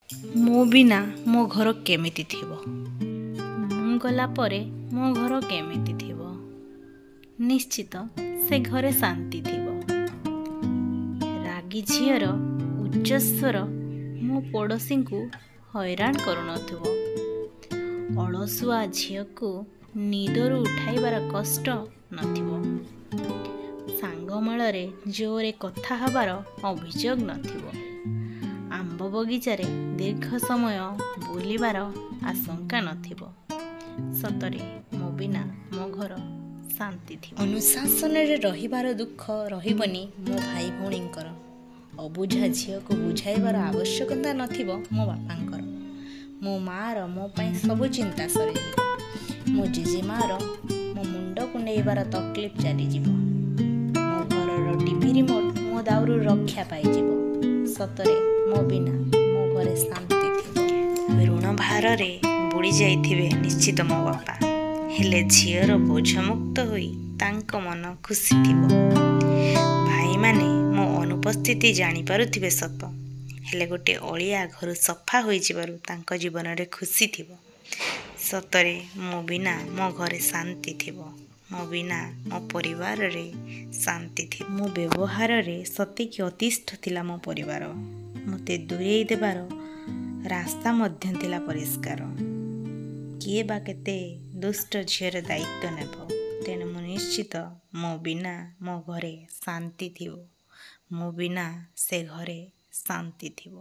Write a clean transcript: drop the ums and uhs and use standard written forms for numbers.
ମୋ ବିନା ମୋ ଘର କେମିତି ଥିବ? ମୁଁ ଗଲା ପରେ ମୋ ଘର କେମିତି ଥିବ? ନିଶ୍ଚିତ ସେ ଘରେ ଶାନ୍ତି ଥିବ। ରାଗି ଝିଅର ଉଚ୍ଚସ୍ୱର ମୋ ପଡ଼ୋଶୀଙ୍କୁ ହଇରାଣ କରୁନଥିବ। ଅଳସୁଆ ଝିଅକୁ ନିଦରୁ ଉଠାଇବାର କଷ୍ଟ ନଥିବ। ସାଙ୍ଗମେଳରେ ଜୋରରେ କଥା ହେବାର ଅଭିଯୋଗ ନଥିବ। ଆମ୍ବ ବଗିଚାରେ ଦୀର୍ଘ ସମୟ ବୁଲିବାର ଆଶଙ୍କା ନଥିବ। ସତରେ ମୋ ବିନା ମୋ ଘର ଶାନ୍ତି ଥିବ। ଅନୁଶାସନରେ ରହିବାର ଦୁଃଖ ରହିବନି ମୋ ଭାଇ ଭଉଣୀଙ୍କର। ଅବୁଝା ଝିଅକୁ ବୁଝାଇବାର ଆବଶ୍ୟକତା ନଥିବ ମୋ ବାପାଙ୍କର। ମୋ ମାଆର ମୋ ପାଇଁ ସବୁ ଚିନ୍ତା ସରିଯିବ। ମୋ ଜେଜେମାଆର ମୋ ମୁଣ୍ଡ କୁଣ୍ଡେଇବାର ତକଲିଫ ଚାଲିଯିବ। ମୋ ଘରର ଟିଭି ରିମୋଟ୍ ମୋ ଦାଉରୁ ରକ୍ଷା ପାଇଯିବ। ସତରେ ମୋ ବିନା ମୋ ଘରେ ଶାନ୍ତି ଥିବ। ଋଣ ଭାରରେ ବୁଡ଼ି ଯାଇଥିବେ ନିଶ୍ଚିତ ମୋ ବାପା, ହେଲେ ଝିଅର ବୋଝମୁକ୍ତ ହୋଇ ତାଙ୍କ ମନ ଖୁସି ଥିବ। ଭାଇମାନେ ମୋ ଅନୁପସ୍ଥିତି ଜାଣିପାରୁଥିବେ ସତ, ହେଲେ ଗୋଟେ ଅଳିଆ ଘରୁ ସଫା ହୋଇଯିବାରୁ ତାଙ୍କ ଜୀବନରେ ଖୁସି ଥିବ। ସତରେ ମୋ ବିନା ମୋ ଘରେ ଶାନ୍ତି ଥିବ। ମୋ ବିନା ମୋ ପରିବାରରେ ଶାନ୍ତି ଥିବ। ମୋ ବ୍ୟବହାରରେ ସତେକି ଅତିଷ୍ଠ ଥିଲା ମୋ ପରିବାର। ମୋତେ ଦୂରେଇ ଦେବାର ରାସ୍ତା ମଧ୍ୟ ଥିଲା ପରିଷ୍କାର। କିଏ ବା କେତେ ଦୁଷ୍ଟ ଝିଅର ଦାୟିତ୍ୱ ନେବ? ତେଣୁ ମୁଁ ନିଶ୍ଚିତ ମୋ ବିନା ମୋ ଘରେ ଶାନ୍ତି ଥିବ। ମୋ ବିନା ସେ ଘରେ ଶାନ୍ତି ଥିବ।